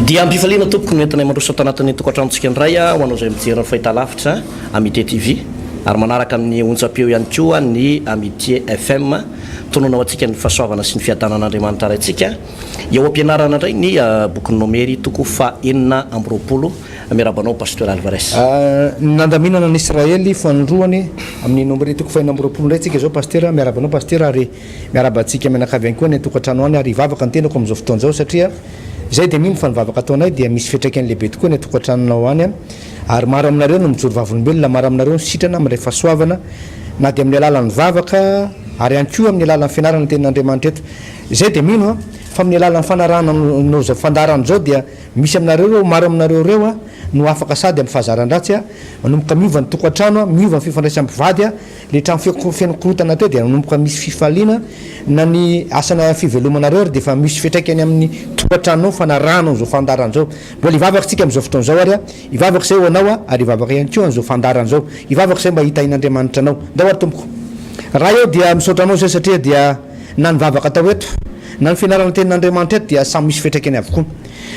Dia am-pifaliana tompoko no entinay mandroso ato anatin'ny tokantranontsika indray ho anao izay mijery ny fahitalavitra Amitié TV ary manaraka amin'ny onjam-peo ihany koa ny Amitié FM. Tononina ho antsika ny fahasoavana sy ny fiadanan'Andriamanitra Raintsika. Eo am-pianarana indray ny bokin'ny Nomery toko faha 26. Miarahaba anao Pasteur Alvarez. Ny nandaminana an'i Israely fanindroany amin'ny Nomery toko faha 26 indray tsika izao Pasteur. Miarahaba anao Pasteur ary miarahaba antsika mianakavy ihany koa any an-tokantrano any ary hivavaka ny tenako amin'izao fotoana izao satria izay dia mino fa ny vavaka ataonay dia misy fiantraikany lehibe tokoa any an-tokantranonao any ary maro aminareo no mijoro vavolombelona, maro aminareo no sitrana amin'ilay fahasoavana na dia amin'ny alalan'ny vavaka ary ihany koa amin'ny alalan'ny fianarana ny tenin'Andriamanitra eto. Izay dia mino fa amin'ny alalan'ny fanarahana an'izao fandaharana izao dia misy aminareo ireo, maro aminareo ireo no afaka sady amin'ny fahazaran-dratsy, manomboka miova ny tokantrano, miova ny fifandraisan'ny mpivady, Ilay trano feno korontana teo dia nanomboka misy fifaliana, na ny asana fivelomanareo ary dia efa misy fiantraikany amin'ny tokantranonao ny fanarahanao izao fandaharana izao. Mbola hivavaka isika amin'izao fotoana izao ary hivavaka izay ho anao ary hivavaka ihany koa an'izao fandaharana izao. Hivavaka izay mba hitahian'Andriamanitra anao. Ndao ary tompoko. Ray ô dia misaotra anao izay satria dia na ny vavaka atao eto na ny fianarana ny tenin'Andriamanitra eto dia samy misy fiantraikany avokoa.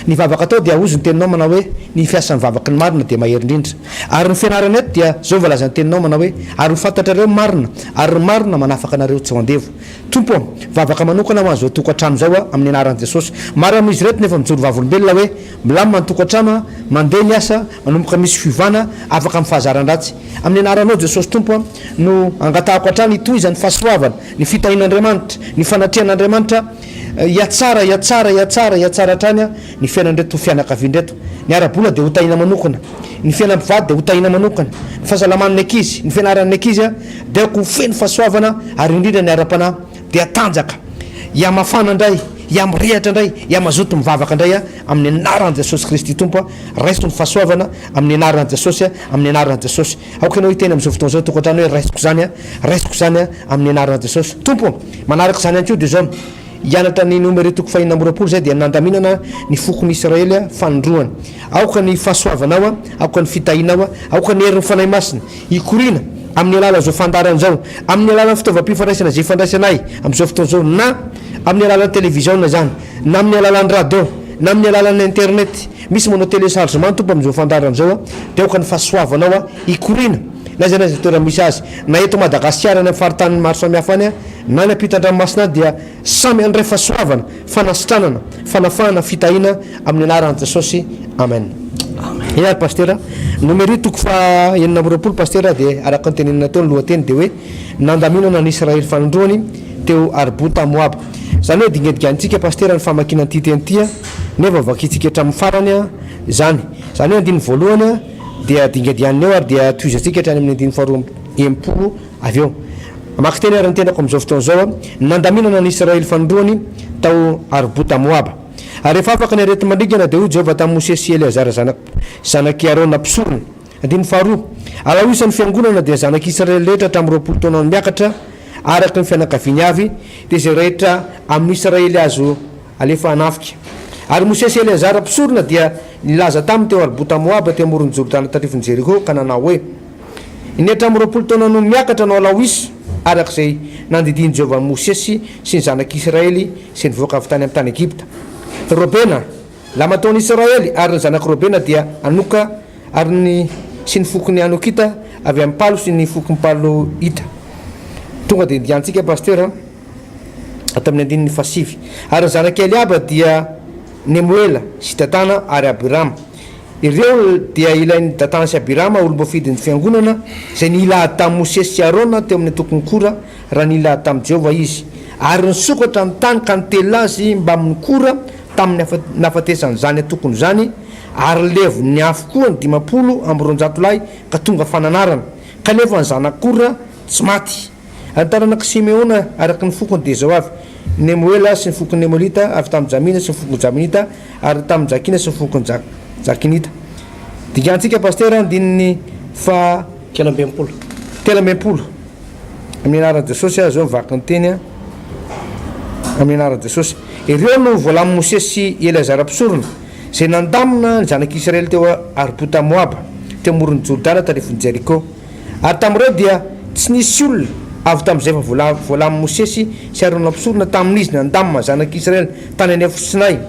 Ny vavaka atao dia hozy ny teninao manao hoe, Ny fiasan'ny vavaky ny marina dia mahery indrindra. Ary ny fianarana eto dia izao voalazan'ny teninao manao hoe, Ary ho fantatrareo ny marina, ary ny marina manafaka anareo tsy ho andevo. Tompo ô, vavaka manokana ho an'izao tokantrano izao aho amin'ny anaran'i Jesosy. Maro amin'izy ireto no efa mijoro vavolombelona hoe, milamina ny tokantrano, mandeha ny asa, manomboka misy fiovana, afaka amin'ny fahazaran-dratsy. Amin'ny anaranao Jesosy Tompo no angatahako hatrany hitohizan'ny fahasoavana, ny fitahian'Andriamanitra, ny fanatrehan'Andriamanitra, Hihatsara, hihatsara, hihatsara, hihatsara hatrany ny fiainan'ireto fianakaviana ireto. Ny ara-bola dia hotahiana manokana. Ny fiainan'ny mpivady dia hotahiana manokana. Ny fahasalaman'ny ankizy, ny fianaran'ny ankizy dia aoka ho feno fahasoavana ary indrindra ny ara-panahy dia hatanjaka. Hihamafana indray, hihamirehatra indray, hihamazoto mivavaka indray amin'ny anaran'i Jesosy Kristy Tompo. Raiso ny fahasoavana amin'ny anaran'i Jesosy, amin'ny anaran'i Jesosy. Aoka ianao hiteny amin'izao fotoana izao tokantrano hoe raisiko izany, raisiko izany amin'ny anaran'i Jesosy. Tompo ô! Manaraka izany ihany koa dia izao, hianatra ny Nomery toko fahenina amby 20 izay dia nandaminana ny fokon'i Israely fanindroany. Aoka ny fahasoavanao, aoka ny fitahianao, aoka ny herin'ny Fanahy Masina hikoriana amin'ny alalan'izao fandaharana izao, amin'ny alalan'ny fitaovam-pifandraisana izay ifandraisanay amin'izao fotoana izao, na amin'ny alalan'ny televiziona izany, na amin'ny alalan'ny radio, na amin'ny alalan'ny internet. Misy manao téléchargement Tompo amin'izao fandaharana izao dia aoka ny fahasoavanao hikoriana na aiza na aiza toerana misy azy na eto Madagasikara any amin'ny faritany maro samihafa any na any ampitan-dranomasina any dia samy handray fahasoavana, fanasitranana, fanafahana, fitahiana amin'ny anaran'i Jesosy. Amen. Eny ary Pasitera, Nomery toko faha 26 Pasitera dia araka ny tenenina teo ny lohateny dia hoe nandaminana ny Israely fanindroany teo Arbota Moaba. Izany hoe dingadiganintsika Pasitera ny famakiana an'ity teny ity nefa vakintsika hatramin'ny farany izany. Izany hoe andininy voalohany dia dingadianina eo ary dia tohizantsika hatrany amin'ny andininy faharoa 62 avy eo. Hamaky teny ary ny tenako amin'izao fotoana izao, Nandaminana ny Israely fanindroany tao Arbota Moaba. Ary rehefa afaka ny areti-mandringana dia hoy Jehovah tamin'i Mosesy sy Eleazara zanak'i Arona mpisorona, Andininy faharoa, Alao isan'ny fiangonana dia zanak'i Israely rehetra hatramin'ny 20 taona no miakatra, araka ny fianakaviany avy, dia izay rehetra amin'i Israely azo alefa hanafika. Ary Mosesy sy Eleazara mpisorona dia nilaza taminy teo Arbota-Moaba, teo amoron'i Jordana tandrifin'i Jeriko, ka nanao hoe, Ny hatramin'ny 20 taona no miakatra no alao isa, araka izay nandidian'i Jehovah an'i Mosesy sy ny zanak'Israely izay nivoaka avy tany amin'ny tany Egypta. Robena, lamatoan'i Israely, ary ny zanak'i Robena dia Hanoka, ary ny sy ny fokon'ny Hanokita, avy amin'i Palo sy ny fokon'ny Paloita. Tonga dia ndiantsika Pasitera ato amin'ny andininy fahasivy. Ary ny zanak'i Eliaba dia Nemoela sy Datana ary Abirama. Ireo dia ilain'i Datana sy Abirama, olom-boafidin'ny fiangonana, izay nila ady tamin'i Mosesy sy Arona teo amin'ny antokon'i Kora, raha nila ady tamin'i Jehovah izy. Ary nisokatra ny tany ka nitelina azy mbamin'i Kora tamin'ny nahafatesan'izany antokony izany, ary levon'ny afo koa ny 250 lahy ka tonga fananarana, kanefa ny zanak'i Kora tsy maty. Ary ny taranak'i Simeona araka ny fokony dia izao avy, Nemoela sy ny fokon'ny Nemoelita, avy tamin'i Jamina sy ny fokon'ny Jaminita, ary tamin'i Jakina sy ny fokon'ny Jakinita. Dingantsika Pasitera andininy faha. 63. 63. Amin'ny anaran'i Jesosy aho izao mivaky ny teny amin'ny anaran'i Jesosy. Ireo no voalamin'i Mosesy sy Eleazara mpisorona, izay nandamina ny zanak'Israely teo Arbota Moaba, teo amoron'i Jordana tandrifin'i Jeriko. Ary tamin'ireo dia tsy nisy olona avy tamin'izay efa voalamin'i Mosesy sy Arona mpisorona tamin'izy nandamina zanak'Israely tany an'efitry Sinay.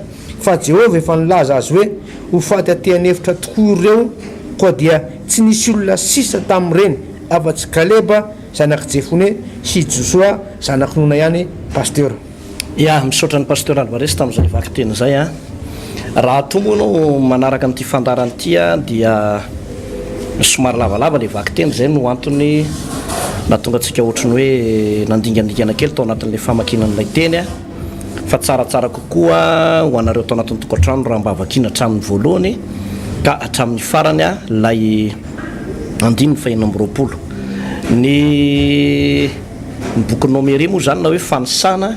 Fa Jehovah efa nilaza azy hoe, Ho faty aty an'efitra tokoa ireo. Koa dia tsy nisy olona sisa tamin'ireny, afa-tsy Kaleba zanak'i Jefone sy i Josoa zanak'i Nona ihany. Pasteur. Ya, misaotra an'i Pasteur Alvarez tamin'izay vakiteny izay an. Raha toa moa ianao manaraka an'ity fandaharana ity an, dia somary lavalava ilay vakiteny, izay no antony nahatonga antsika ohatry ny hoe nandingandingana kely tao anatin'ilay famakiana an'ilay teny an. Fa tsaratsara kokoa ho anareo tao anatin'ny tokantrano raha mba vakiana hatramin'ny voalohany ka hatramin'ny farany ilay andininy fahenina amby 20. Ny ny boky Nomery moa izany na hoe fanisana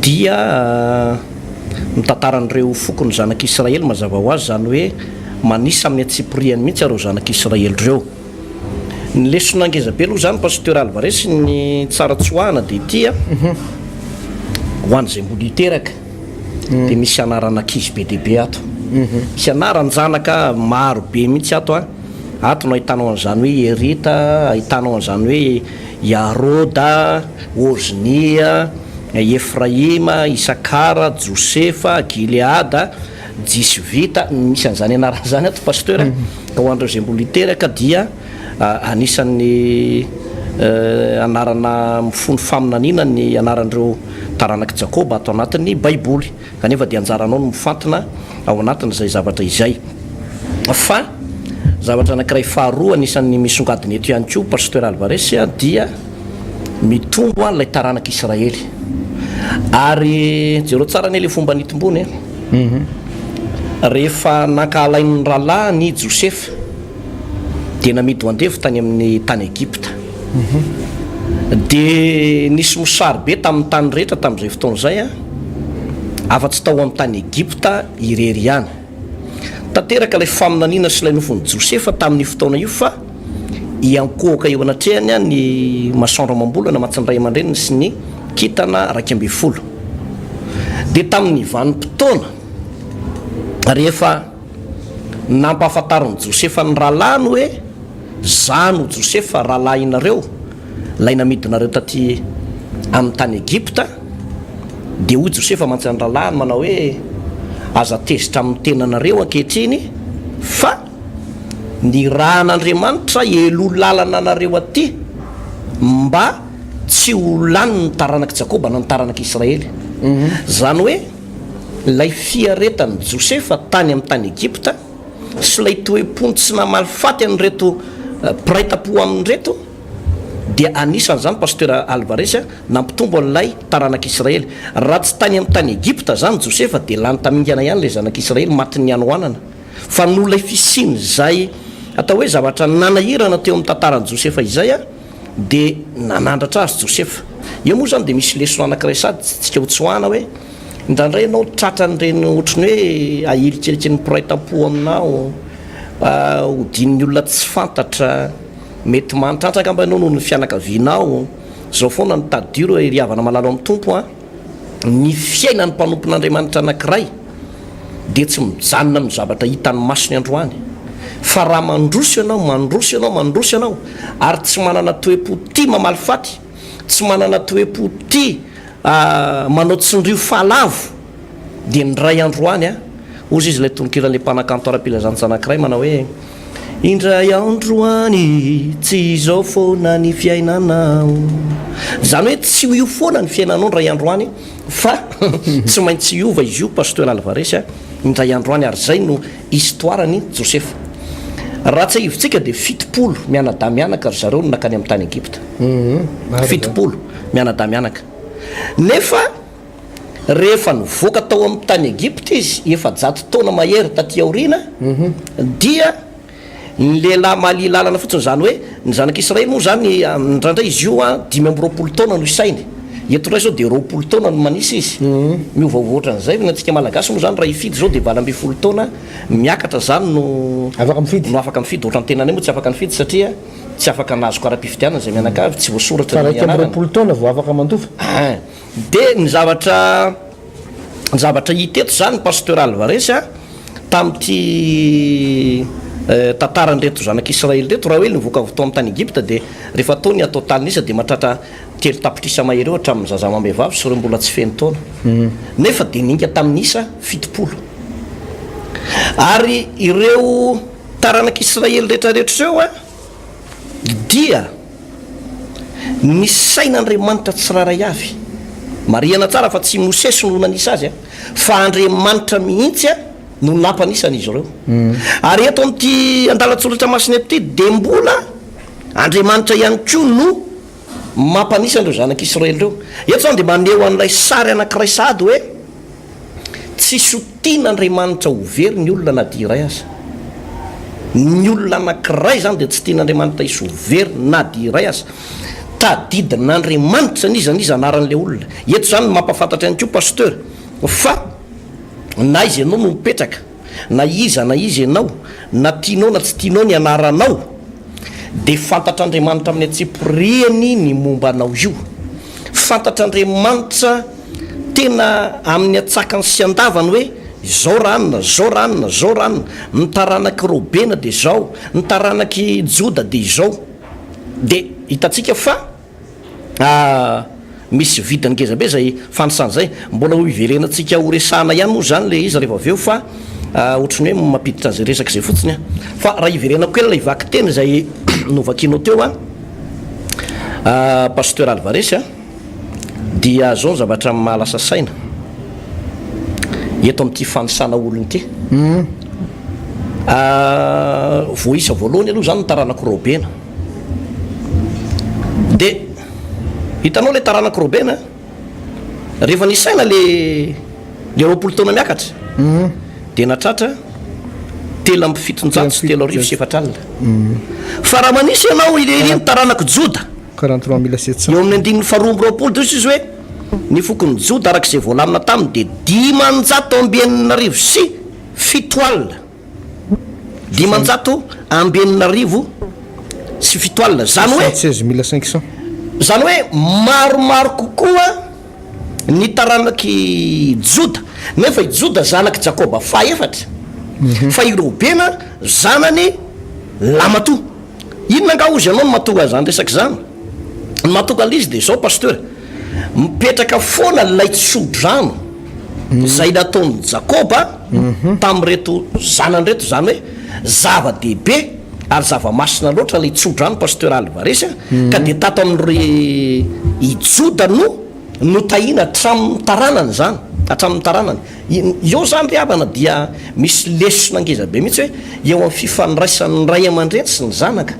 dia mitantara an'ireo fokon'ny zanak'Israely mazava ho azy, izany hoe manisa amin'ny antsipiriany mihitsy ireo zanak'Israely ireo. Ny lesona ngeza be aloha izany Pasteur Alvarez ny tsara tsoahana dia ity a, ho an'izay mbola hiteraka dia misy anaran'ankizy be dia be ato, misy anaran-janaka maro be mihitsy ato a, ato no ahitanao an'izany hoe Herita, ahitanao an'izany hoe Yaroda, Oznia, Efraima, Isakara, Josefa, Gileada, Jisvita, misy an'izany anarana izany ato Pasteur a, ka ho an'ireo izay mbola hiteraka dia anisan'ny anarana mifono faminaniana ny anaran'ireo taranak'i Jakoba ato anatin'ny Baiboly, kanefa dia anjaranao no mifantina ao anatin'izay zavatra izay. Fa zavatra anankiray faharoa anisan'ny misongadina eto ihany koa Pasteur Alvarez dia mitombo ilay taranak'Israely. Ary jereo tsara anie ilay fomba nitomboany e. Rehefa nankahalain'ny rahalahiny i Josefa, dia namidy ho andevo tany amin'ny tany Egypta. Dia nisy mosary be tamin'ny tany rehetra tamin'izay fotoana izay, afa-tsy tao amin'ny tany Egypta irery ihany. Tanteraka ilay faminaniana sy ilay nofin'i Josefa tamin'io fotoana io fa hiankohoka eo anatrehany ny masoandro amam-bolana mantsy ny ray aman-dreniny sy ny kintana 11. Dia tamin'ny vanim-potoana rehefa nampahafantarin'i Josefa ny rahalahiny hoe, Izaho no Josefa rahalahinareo, ilay namidinareo taty amin'ny tany Egypta, dia hoy Josefa mantsy amin'ny rahalahiny manao hoe, Aza tezitra amin'ny tenanareo ankehitriny, fa nirahan'Andriamanitra heloha lalana anareo aty, mba tsy ho lany ny taranak'i Jakoba na ny taranak'i Israely. Izany hoe, ilay fiaretan'i Josefa tany amin'ny tany Egypta, sy ilay toe-pony tsy namaly faty an'ireto mpiray tampo aminy ireto dia anisan'izany Pasteur Alvarez nampitombo an'ilay taranak'Israely. Raha tsy tany amin'ny tany Egypta izany Josefa dia lany tamingana ihany ilay zanak'Israely matin'ny hanoanana. Fa noho ilay fisian'izay atao hoe zavatra nanahirana teo amin'ny tantaran'i Josefa izay dia nanandratra azy Josefa. Eo moa izany dia misy lesona anankiray sady tsy tsika hotsoahana hoe Indraindray ianao tratran'ireny ohatry ny hoe ahilikiliky ny mpiray tampo aminao, hodian'ny olona tsy fantatra, mety mahantratra angamba ianao noho ny fianakavianao. Izao foana no tadidio ry havana malala ao amin'ny Tompo a, ny fiainan'ny mpanompon'Andriamanitra anankiray dia tsy mijanona amin'ny zavatra hitan'ny masony androany, fa raha mandroso ianao, mandroso ianao, mandroso ianao, ary tsy manana toe-po tia mamaly faty, tsy manana toe-po tia manao tsindrio fahalavo dia ny ray andro any a, hozy izy ilay tononkiran'ilay mpanakanto ara-pilazantsara anankiray manao hoe, Indray andro any tsy izao foana ny fiainanao. Izany hoe tsy ho io foana ny fiainanao indray andro any fa tsy maintsy hiova izy io Pasteur Alvarez a, indray andro any ary izay no histoire-n'i Josefa. Raha tsiahivintsika dia 70 mianadahy mianaka ry zareo no nankany amin'ny tany Egypta. 70 mianadahy mianaka. Nefa rehefa nivoaka tao amin'ny tany Egypta izy, 400 taona mahery taty aoriana, dia ny lehilahy malia lalana fotsiny, izany hoe ny zanak'Israely moa izany indraindray izy io 25 taona no isainy. Eto indray izao dia 20 taona no manisa izy. Miovaova ohatran'izay, ny antsika Malagasy moa izany raha hifidy izao dia 18 taona miakatra izany no Afaka mifidy. no afaka mifidy. Ohatran'ny tenanay moa tsy afaka nifidy satria Tsy afaka nahazo kara-pifidianana izay mianakavy, tsy voasoratra Fa ny anarany. 21 taona vao afaka mandova. Ein. Dia ny zavatra ny zavatra hita eto izany Pasteur Alvarez a, tamin'ity tantaran'ireto zanak'Israely ireto, raha hoe nivoaka avy tao amin'ny tany Egypta dia rehefa atao ny total-n'isa dia mahatratra. Telo tapitrisa mahery eo hatramin'ny zaza amam-behivavy sy ireo mbola tsy feno taona. Nefa dia niainga tamin'ny isa 70. Ary ireo taranak'Israely rehetrarehetra ireo dia nisain'Andriamanitra tsirairay avy. Marihana tsara fa tsy i Mosesy no nanisa azy fa Andriamanitra mihitsy no nampanisa an'izy ireo. Ary eto amin'ity andalan-tsoratra masina eto ity dia mbola Andriamanitra ihany koa no mampanisa an'ireo zanak'Israely ireo. Eto izany dia maneho an'ilay sary anankiray sahady hoe tsisy ho tian'Andriamanitra ho very ny olona na dia iray aza. Ny olona anankiray izany dia tsy tian'Andriamanitra hisy ho very na dia iray aza. Tadidin'Andriamanitra n'iza n'iza anaran'ilay olona. Eto izany no mampahafantatra ihany koa Pasteur fa na aiza ianao no mipetraka, Na iza na iza ianao, na tianao na tsy tianao ny anaranao, dia fantatr'Andriamanitra amin'ny antsipiriany ny momba anao io. Fantatr'Andriamanitra tena amin'ny antsakany sy andavany hoe izao ranona, izao ranona, izao ranona, ny taranak'i Robena dia izao, ny taranak'i Joda dia izao. Dia hitantsika fa. Misy vidiny ngeza be zay fanisana zay. Mbola ho hiverenantsika ho resahana ihany moa zany le izy rehefa avy eo fa ohatran'ny hoe mampiditra an'izay resaka izay fotsiny aho. Fa raha hiverenako kely ilay vakiteny izay novakianao teo an, Pasteur Alvarez a, dia zao ny zavatra mahalasa saina eto amin'ity fanisana olona ity. Voaisa voalohany aloha zany ny taranak'i Robena. Dia hitanao ilay taranak'i Robena, rehefa nisaina le le 20 taona miakatra, dia natratra 3773. Fa raha manisy ianao irery ny taranak'i Joda, eo amin'ny andininy faharoa amby roapolo dia hoy izy hoe, Ny fokon'i Joda araka izay voalamina taminy dia 6700. 6700, izany hoe, 76500. Izany hoe maromaro kokoa ny taranak'i Joda, nefa i Joda zanak'i Jakoba fahefatra, fa i Robena zanany lamatoa. Inona angaha hozy ianao no mahatonga an'izany resaka izany? Ny mahatonga an'ilay izy dia izao Pasteur, mipetraka foana ilay tso-drano izay nataon'i Jakoba tamin'ireto zanany ireto, izany hoe zava-dehibe ary zava-masina loatra ilay tso-drano Pasteur Alvarez a, ka dia tato amin'i i Joda no notahiana hatramin'ny taranany izany, hatramin'ny taranany. Eo izany ry havana dia misy lesona ngeza be mihitsy hoe eo amin'ny fifandraisan'ny ray aman-dreny sy ny zanaka.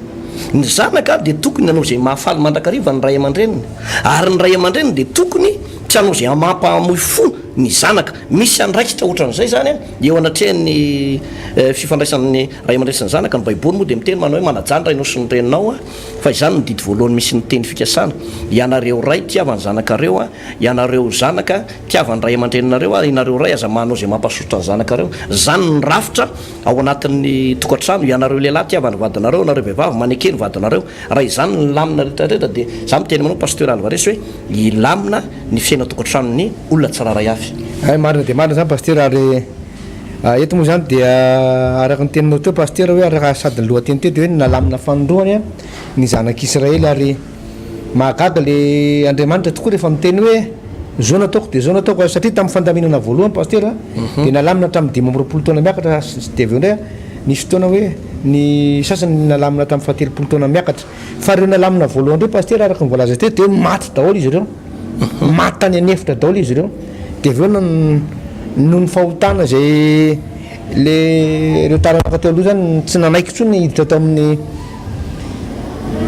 Ny zanaka dia tokony hanao izay mahafaly mandrakariva ny ray aman-dreniny ary ny ray aman-dreniny dia tokony tsy hanao izay mampamoy fo ny zanaka. Misy andraikitra ohatran'izay izany eo anatrehan'ny fifandraisan'ny ray aman-dreny sy ny zanaka. Ny baiboly moa dia miteny manao hoe manajà ny rainao sy ny reninao fa izany no didy voalohany misy ny teny fikasana. Ianareo ray tiava ny zanakareo, ianareo zanaka Tiava ny ray aman-dreninareo ary ianareo ray aza manao izay mampasosotra ny zanakareo. Izany ny rafitra ao anatin'ny tokantrano. Ianareo lehilahy tiava ny vadinareo, ianareo vehivavy maneke ny vadinareo. Raha izany ny lamina rehetra rehetra dia za miteny aminao Pasteur Alvarez hoe hilamina ny fiainan-tokantranon'ny olona tsirairay avy. Hay marina dia marina izany Pasitera ary eto moa izany dia araka ny teninao teo Pasitera hoe araka sady ny lohateny teo dia hoe nalamina fanindroany ny zanak'Israely ary Mahagaga le Andriamanitra tokoa rehefa miteny hoe zao nataoko de zao nataoko satria tamin'ny fandaminana voalohany Pasitera de nalamina hatramin'ny 25 taona miakatra de avy eo indray nisy fotoana hoe ny sasany nalamina tamin'ny faha-30 taona miakatra fa ireo nalamina voalohany ireo Pasitera araka ny voalaza teo de maty daholo izy ireo maty tany an'efitra daholo izy ireo de avy eo noho ny fahotana izay le ireo taranaka teo aloha zany tsy nanaiky intsony hiditra tao amin'ny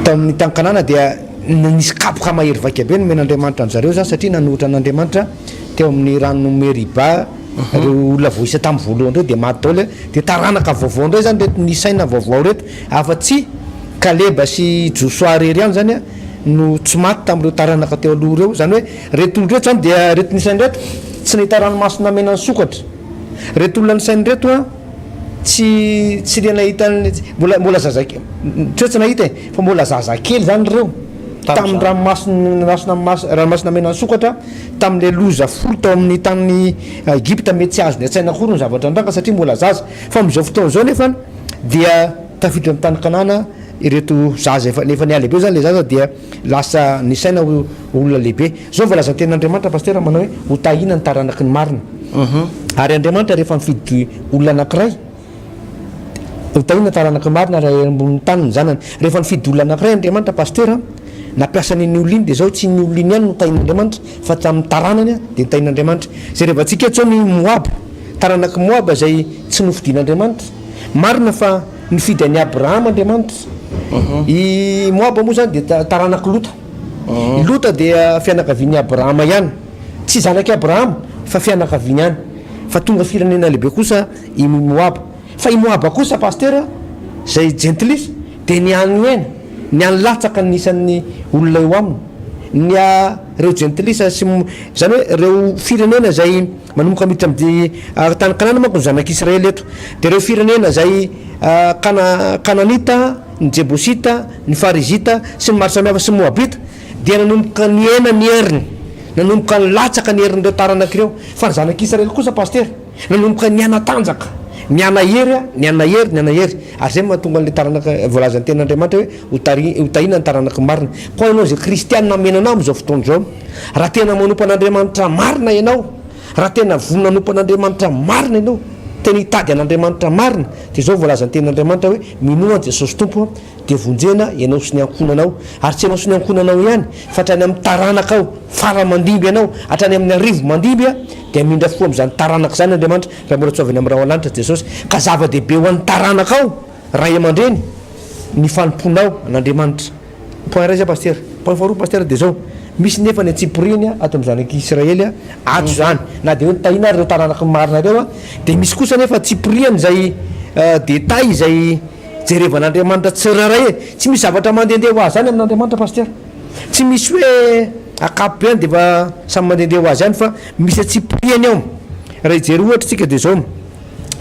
Tao amin'ny tany Kanana dia nisy kapoka mahery vaika be nomen'Andriamanitra an-dry zareo izany satria nanohitra an'Andriamanitra teo amin'ny rano Meriba ireo olona voaisa tamin'ny voalohany ireo dia maty daholo. Dia taranaka vaovao indray izany ireto nisaina vaovao ireto afa-tsy Kaleba sy Josoa irery ihany izany no tsy maty tamin'ireo taranaka teo aloha ireo. Izany hoe ireto olona ireto izany dia ireto nisaina ireto tsy nahita ranomasina mena nisokatra. Ireto olona nisaina ireto an. Tsy tsy le nahita an'le mbola mbola zaza tsy hoe tsy nahita e fa mbola zazakely zany ireo tamin'ny ranomasina ranomasina ranomasina mena nisokatra tamin'le loza folo tao amin'ny tany Egypta mety tsy azony an-tsaina akory ny zavatra nitranga satria mbola zaza fa amin'izao fotoana izao nefany dia tafiditra amin'ny tany Kanana. ireto zaza efa efa nihalehibe zany le zaza dia lasa nisaina ho olona lehibe. Zao voalazan'ny tenin'Andriamanitra Pasitera manao hoe ho tahiana ny taranaky ny marina. Ary Andriamanitra rehefa mifidy olona anankiray ho tahiana ny taranaky ny marina ary eo ambonin'ny tany ny zanany. Rehefa nifidy olona anankiray Andriamanitra Pasitera nampiasa an'iny olona iny dia zao tsy iny olona iny ihany no tahian'Andriamanitra fa hatramin'ny taranany dia notahian'Andriamanitra. Jerevantsika eto zao ny Moaba, taranak'i Moaba izay tsy nofidin'Andriamanitra. Marina fa nifidy an'i Abrahama Andriamanitra. I Moaba moa izany dia taranak'i Lota. I Lota dia fianakavian'i Abrahama ihany. Tsy zanak'i Abrahama fa fianakaviany ihany. Fa tonga firenena lehibe kosa i Moaba. Fa i Moaba kosa Pasitera izay jentilisa dia niha-nihena, niha-nilatsaka ny isan'ny olona eo aminy. Niha ireo jentilisa sy izany hoe ireo firenena izay manomboka miditra amin'ny tany Kanana manko ny zanak'Israely eto. Dia ireo firenena izay Kana Kananita, ny Jebosita, ny Farizita sy ny maro samihafa sy ny Moabita dia nanomboka nihena ny heriny, nanomboka nilatsaka ny herin'ireo taranaka ireo. Fa ny zanak'Israely kosa Pasitera nanomboka nihanatanjaka, nihanahery, nihanahery, nihanahery. Ary izay no mahatonga an'ilay taranaka voalazan'ny tenin'Andriamanitra hoe ho tari- ho tahiana ny taranaky ny marina. Koa ianao izay kristiana amena anao amin'izao fotoana izao, raha tena manompo an'Andriamanitra marina ianao, raha tena vonona hanompo an'Andriamanitra marina ianao, tena hitady an'Andriamanitra marina, dia izao voalazan'ny tenin'Andriamanitra hoe, minoa an'i Jesosy Tompo dia vonjena ianao sy ny ankohonanao, ary tsy ianao sy ny ankohonanao ihany, fa hatrany amin'ny taranakao fara mandimby anao, hatrany amin'ny arivo mandimby, dia hamindra fo amin'izany taranaka izany Andriamanitra, raha mbola tsy ho avy any amin'ny rahona lanitra Jesosy. Ka zava-dehibe ho an'ny taranakao, ray aman-dreny, ny fanompoanao an'Andriamanitra. Point iray izay Pasitera. Point faharoa Pasitera dia izao, misy nefa ny antsipiriany ato amin'ny zanak'i Israely ato izany, na dia hoe nitahiana ary ireo taranaky ny marina ireo, dia misy kosa nefa antsipiriany izay détail izay jerevan'Andriamanitra tsirairay e! Tsy misy zavatra mandehandeha ho azy izany amin'Andriamanitra Pasitera. Tsy misy hoe ankapobeny dia efa samy mandehandeha ho azy ihany fa misy antsipiriany ao. Raha hijery ohatra isika dia izao,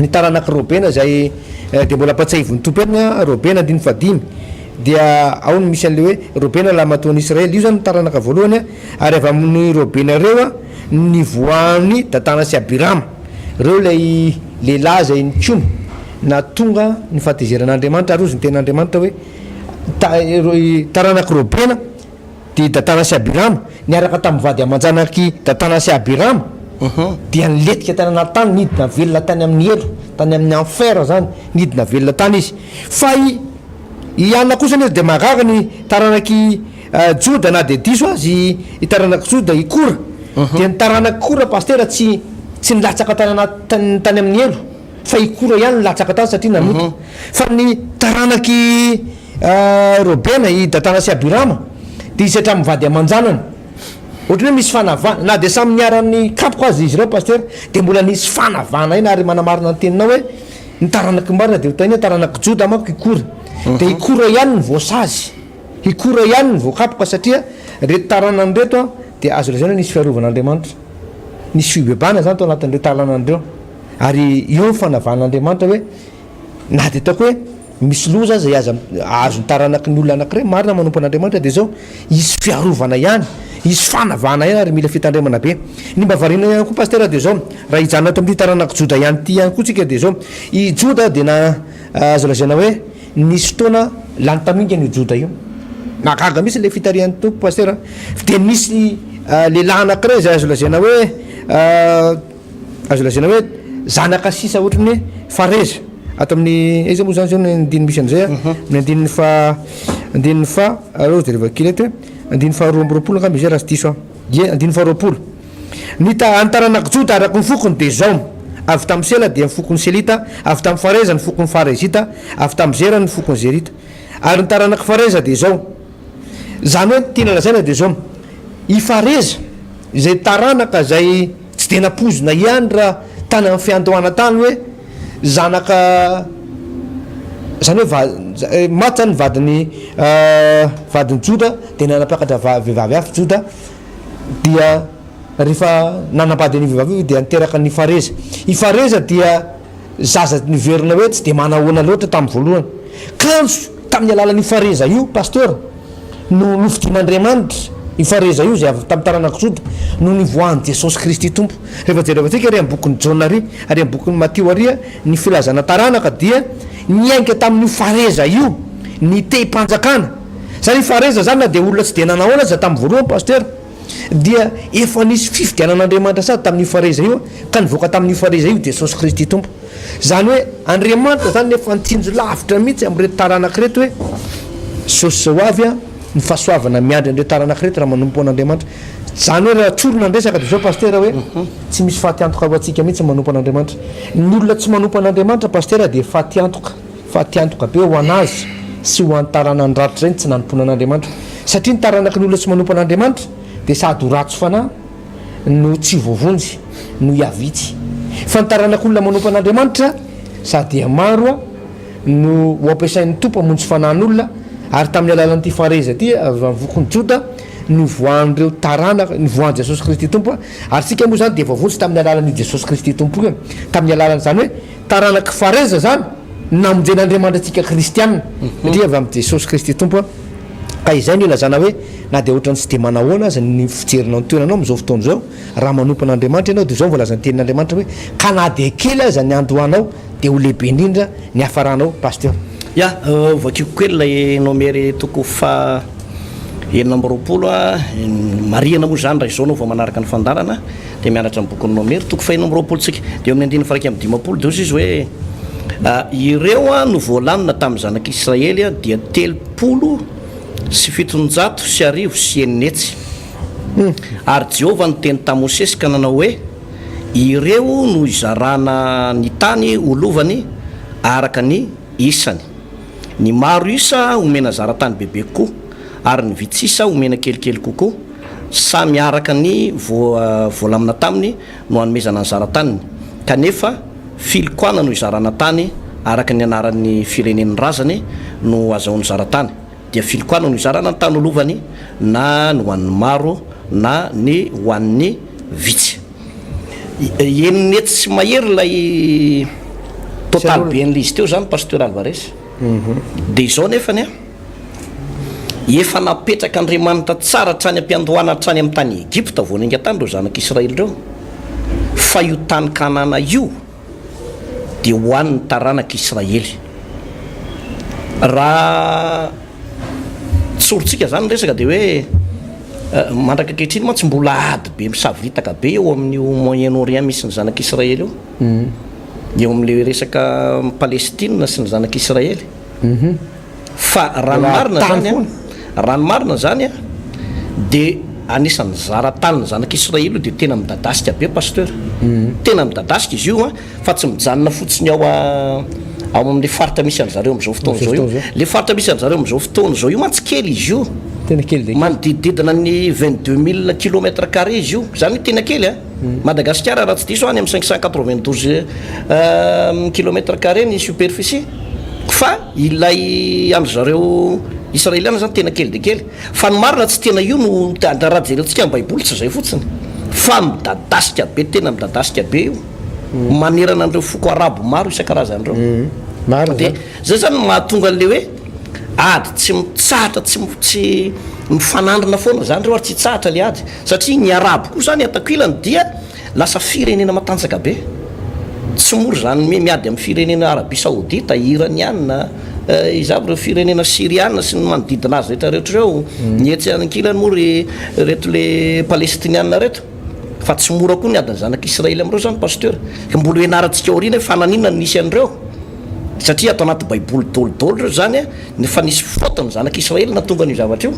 ny taranak'i Robena izay dia mbola ampatsiahivin'ny Tompo ihany, Robena andininy fahadimy, dia ao no misy an'ilay hoe Robena lahimatoan'i Israely. Io izany no taranaka voalohany, ary avy amin'i Robena ireo no nivoahan'i Datana sy Abirama. Ireo ilay lehilahy izay nikomy nahatonga ny fahatezeran'Andriamanitra, ary hozy ny tenin'Andriamanitra hoe, Taranak'i Robena dia Datana sy Abirama, niaraka tamin'ny vady aman-janak'i Datana sy Abirama, dia nilentika tany anaty tany, nidina velona tany amin'ny helo, tany amin'ny enfer izany, nidina velona tany izy. Fa i i Anna kosa anefa dia mahagaga ny taranak'i Joda, na dia diso azy i taranak'i Joda, i Kora, dia ny taranak'i Kora pasitera tsy tsy nilatsaka tany anaty tany tany amin'ny helo, fa i Kora ihany nilatsaka tany satria nanota. Fa ny taranak'i Robena, i Datana sy Abirama, dia izy hatramin'ny vady aman-janany. Ohatran'ny hoe misy fanavahana, na dia samy niharan'ny kapoka aza izy ireo Pasitera, dia mbola nisy fanavahana ihany, ary manamarina ny teninao hoe ny taranak'i marina dia ho tahiana, taranak'i Joda manko i Kora. Dia i Kora ihany no voasazy, i Kora ihany no voakapoka satria ireto taranany ireto dia azo lazaina hoe nisy fiarovan'Andriamanitra. Nisy fibebahana izany tao anatin'ireo taranany ireo. Ary eo ny fanavahan'Andriamanitra hoe na dia ataoko hoe misy loza aza hiaza ahazo ny taranaky ny olona anankiray marina manompo an'Andriamanitra dia izao, hisy fiarovana ihany, hisy fanavahana ihany ary mila fitandremana be. Ny mba variana ihany koa Pasitera dia izao, raha hijanona ato amin'ity taranak'i Joda ihany ity ihany koa tsika dia izao, i Joda dia na azo lazaina hoe nisy fotoana lany tamingana io Joda io. Nahagaga mihitsy ilay fitarihan'ny Tompo Pasitera, dia nisy lehilahy anankiray izay azo lazaina hoe Azo lazaina hoe zanaka sisa ohatry ny hoe Fareza ato amin'ny aiza moa zany zao ny andininy misy an'izay a ny andininy fa andininy fa aleo jereva kely eto hoe andininy faha 22 angamba izay raha tsy diso aho ie andininy faha 20 ny ta ny taranak'i Joda araka ny fokony dia izao avy tamin'i Sela dia ny fokon'ny Selita avy tamin'i Fareza ny fokon'ny Farezita avy tamin'i Zera ny fokon'ny Zerita ary ny taranak'i Fareza dia izao Izany hoe ny tiana lazaina dia izao, i Fareza izay taranaka izay tsy dia nampoizina ihany raha tany amin'ny fiandohana tany hoe zanaka izany hoe va- maty izany ny vadin'i vadin'i Joda dia nanampiakatra va- vehivavy hafa Joda dia rehefa nanambady an'io vehivavy io dia niteraka an'i Fareza. I Fareza dia zaza niverina hoe tsy dia manahoana loatra tamin'ny voalohany. Kanjo tamin'ny alalan'io Fareza io, Pasteur, no nofidin'Andriamanitra, io Fareza io izay avy tamin'ny taranak'i Joda, no nivoahan'i Jesosy Kristy Tompo. Rehefa jerevantsika ary amin'ny bokin'i Jaona ary, ary amin'ny bokin'i Matio ary ny filazana taranaka dia niainga tamin'io Fareza io. Ny tehim-panjakana. Zany i Fareza zany na dia olona tsy dia nanahoana aza tamin'ny voalohany Pasteur dia efa nisy fifidianan'Andriamanitra sady tamin'io Fareza io ka nivoaka tamin'io Fareza io Jesosy Kristy Tompo. Zany hoe Andriamanitra zany efa nitsinjo lavitra mihitsy amin'ireto taranaka ireto hoe zao sy zao avy ny fahasoavana miandry an'ireo taranaka ireto raha manompo an'Andriamanitra. Zany hoe raha tsorina ny resaka dia zao Pasitera hoe tsy misy faty antoka ho antsika mihitsy ny manompo an'Andriamanitra. Ny olona tsy manompo an'Andriamanitra Pasitera dia faty antoka. Fatiantoka be ho an'azy sy ho an'ny taranany rahatrizay ny tsy nanompoana an'Andriamanitra. Satria ny taranaky ny olona tsy manompo an'Andriamanitra dia sady ho ratsy fanahy no tsy voavonjy no hihavitsy. Fa ny taranak'olona manompo an'Andriamanitra sady hihamaro no ho ampiasain'ny Tompo hamonjy fanahin'olona, ary tamin'ny alalan'ity Fareza ity avy amin'ny fokon'i Joda nivoahan'ireo taranaka, nivoahan'i Jesosy Kristy Tompo, ary isika moa izany dia voavonjy tamin'ny alalan'io Jesosy Kristy Tompo io, tamin'ny alalan'izany hoe Taranak'i Fareza izany no namonjen'Andriamanitra antsika kristiana, satria avy amin'i Jesosy Kristy Tompo, ka izay no ilazana hoe na dia ohatran'ny tsy dia manahoana aza ny fijerinao ny toeranao amin'izao fotoana izao, raha manompo an'Andriamanitra ianao dia izao no voalazan'ny tenin'Andriamanitra hoe ka na dia kely aza ny andohanao dia ho lehibe indrindra ny hafaranao Pasteur. Ya, vakiko kely ilay Nomery toko faha 26 a, marihana moa izany raha izao no vao manaraka ny fandaharana. Dia mianatra ny bokin'ny Nomery, toko fahenina amby roapolo tsika. Dia eo amin'ny andininy faha-51 dia hoy izy hoe, Ireo no voalamina tamin'ny zanak'Israely dia 630. Ary Jehovah niteny tamin'i Mosesy ka nanao hoe, Ireo no hizarana ny tany ho lovany araka ny isany. Ny maro isa homena zara-tany bebe kokoa, ary ny vitsy isa homena kelikely kokoa. Samy araka ny voalamina taminy no hanomezana ny zara-taniny, kanefa filokana no hizarana tany araka ny anaran'ny firenen'ny razany no azahoany zara-tany, dia filokana no hizarana ny tany ho lovany, na ny ho an'ny maro na ny ho an'ny vitsy. Enina hetsy sy mahery ilay total be an'ilay izy teo izany Pasteur Alvarez. Dia izao nefany an. Efa napetrak'Andriamanitra tsara hatrany am-piandohana hatrany amin'ny tany Egypta vao niainga tany ireo zanak'Israely ireo, fa io tany Kanana io dia ho an'ny taranak'Israely. Raha tsorintsika izany ny resaka dia hoe mandraka ankehitriny mantsy mbola ady be misavoritaka be eo amin'io Moyen-Orient misy ny zanak'Israely io, eo amin'ilay resaka Palestina sy ny zanak'Israely. Fa raha ny marina zany an, raha ny marina zany an, dia anisan'ny zara tanin'ny zanak'Israely io dia tena midadasika be Pasteur. Tena midadasika izy io an, fa tsy mijanona fotsiny ao ao amin'ilay faritra misy an-dry zareo amin'izao fotoana izao io. Ilay faritra misy an-dry zareo amin'izao fotoana izao io mantsy kely izy io. Tena kely dia kely. Manodidididina ny 22 000 kilomètres carrés izy io. Izany hoe tena kely an. Madagasikara raha tsy diso any amin'ny 592 kilomètres carrés ny superficie. Fa ilay an-dry zareo Israeliana zany tena kely dia kely. Fa ny marina tsy tena io no raha jerentsika ny baiboly tsy izay fotsiny fa midadasika be tena midadasika be io manerana an'ireo foko arabo maro isan-karazany ireo. Marina Dia zany. zay zany no mahatonga an'ilay hoe ady tsy mitsahatra tsy tsy mifanandrina foana zany ireo ary tsy hitsahatra ilay ady satria ny arabo koa zany ataoko ilany dia Lasa firenena matanjaka be. Tsy mora izany miady amin'ny firenena Arabie Saoudite, Iraniana, iza avy ireo firenena Syriana sy ny manodidina azy rehetra rehetra ireo. Ny etsy ankilany moa ry reto le Palestiniana reto. Fa tsy mora koa ny adin'ny zanak'Israely amin'ireo izany Pasteur. Ka mbola ho ianarantsika aoriana hoe fa naninona no nisy an'ireo. Satria ato anaty baiboly dolidoly ireo izany an, fa nisy faute ny zanak'Israely nahatonga an'io zavatra io.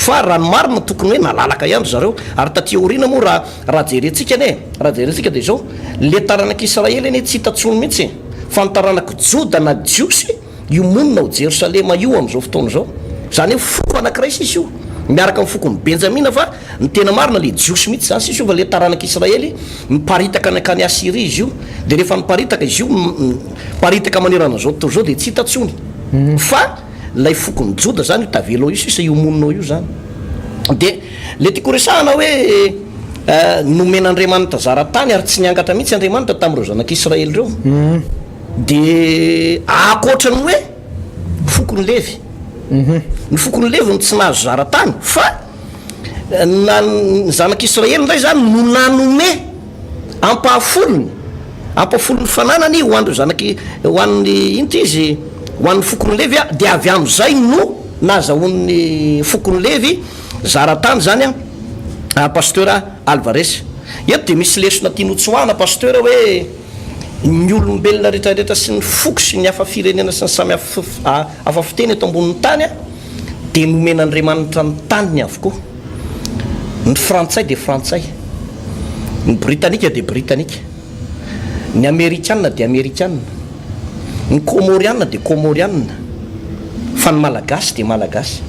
Fa raha ny marina tokony hoe nalalaka ihany ry zareo, ary taty aoriana moa raha raha jerentsika anie, raha jerentsika dia izao, le taranak'Israely anie tsy hita tsony mihitsy e, fa ny taranak'i Joda na Jiosy io monina ao Jerosalema io amin'izao fotoana izao, izany hoe foko anankiray sisa io, miaraka amin'ny fokon'i Benjamina fa ny tena marina le Jiosy mihitsy izany sisa io fa le taranak'Israely miparitaka nankany Asyria izy io, dia rehefa niparitaka izy io, miparitaka manerana an'izao tontolo izao dia tsy hita tsony fa. Ilay fokon'i Joda zany io tavela ao io sisa io monina ao io zany. Dia le tiako horesahana hoe nomen'Andriamanitra zara-tany ary tsy niangatra mihitsy Andriamanitra tamin'ireo zanak'Israely ireo. Dia ankoatra ny hoe fokon'i Levy. Ny fokon'i Levy no tsy nahazo zara-tany fa na ny zanak'Israely indray zany no nanome Ampahafolony, ampahafolon'ny fananany ho an'ireo zanak'i, ho an'ny, inona ity izy? Ho an'ny fokon'i Levy, dia avy amin'izay no nahazahoan'ny fokon'i Levy zara-tany izany an, Pasteur Alvarez. Eto dia misy lesona tiany hotsoahana Pasteur hoe ny olombelona rehetrarehetra sy ny foko sy ny hafa firenena sy ny samy hafa fiteny eto ambonin'ny tany dia nomen'Andriamanitra ny taniny avokoa. Ny frantsay dia frantsay, ny britanika dia britanika. Ny Amerikana dia Amerikana, ny Kômôriana dia Kômôriana, fa ny Malagasy dia Malagasy.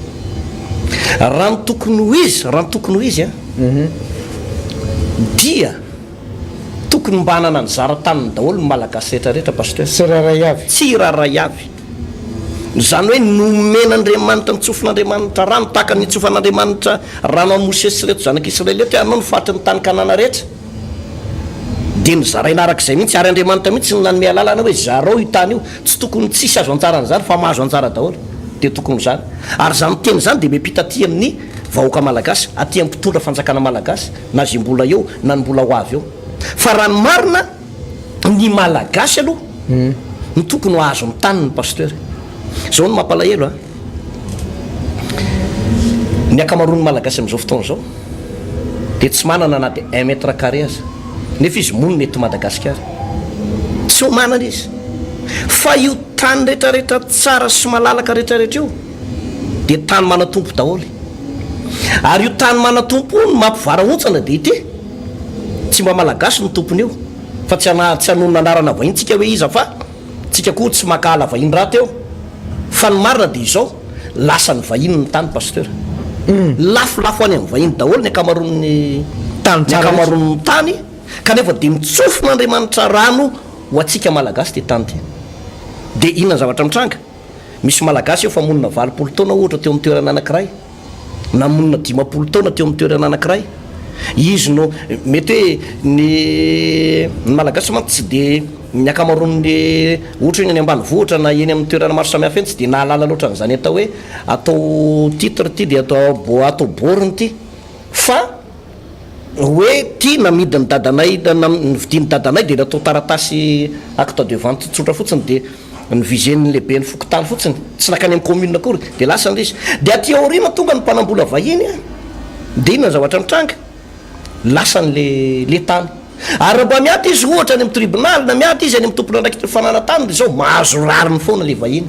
Raha ny tokony ho izy, raha ny tokony ho izy an, dia tokony mba hanana ny zara-taniny daholo ny Malagasy rehetra rehetra Pasteur. Tsirairay avy. Tsirairay avy. Izany hoe nomen'Andriamanitra, notsofin'Andriamanitra rano tahaka ny nitsofan'Andriamanitra rano an'i Mosesy sy ireto zanak'Israely ireto hoe hanao ny faritry ny tany Kanana rehetra. Dia nozaraina araka izay mihitsy, ary Andriamanitra mihitsy no nanome alalana hoe zarao io tany io, tsy tokony tsisy azo anjara an'izany fa mahazo anjara daholo, dia tokony ho izany. Ary izany teny izany dia miampita aty amin'ny vahoaka malagasy, aty amin'ny mpitondra fanjakana malagasy, na izay mbola eo na ny mbola ho avy eo. Fa raha ny marina, ny malagasy aloha no tokony ho ahazo ny taniny Pasteur. Izao no mampalahelo an! Ny ankamaroan'ny Malagasy amin'izao fotoana izao dia tsy manana na dia un mètre carré aza, nefa izy monina eto Madagasikara. Tsy ho manana izy. Fa io tany rehetrarehetra tsara sy malalaka rehetrarehetra io dia tany manan-tompo daholo. Ary io tany manan-tompo io no mampivarahontsana dia ity, tsy mba Malagasy no tompon'io, fa tsy tsy hanonona anarana vahiny tsika hoe iza fa. Tsika koa tsy mankahala vahiny rahateo fa ny marina dia izao, lasan'ny vahiny ny tany Pasteur. Lafolafo any amin'ny vahiny daholo ny ankamaroan'ny Tany ny tsara rehetra. ankamaroan'ny tany kanefa dia mitsofon'Andriamanitra rano ho antsika Malagasy ity tany ity. Dia inona ny zavatra mitranga? Misy Malagasy efa monina 80 taona ohatra teo amin'ny toerana anankiray. na monina 50 taona teo amin'ny toerana anankiray, izy no, mety hoe ny ny Malagasy mantsy tsy dia, ny ankamaroan'ny ohatra hoe ny any ambanivohitra na eny amin'ny toerana maro samihafa eny tsy dia nahalala loatra an'izany atao hoe atao titre ity dia atao bo- atao borne ity fa hoe ity namidin'ny dadanay na novidian'ny dadanay dia natao taratasy acte de vente tsotra fotsiny dia Ny viser-n'ny lehiben'ny fokontany fotsiny, tsy nankany amin'ny commune akory, dia lasa ilay izy. Dia aty aoriana tonga ny mpanam-bola vahiny an, dia inona ny zavatra mitranga? Lasany le le tany. Ary raha mba miady izy ohatra any amin'ny tribunal na miady izy any amin'ny tompon'andraikitry ny fananan-tany dia izao, mahazo rariny foana le vahiny.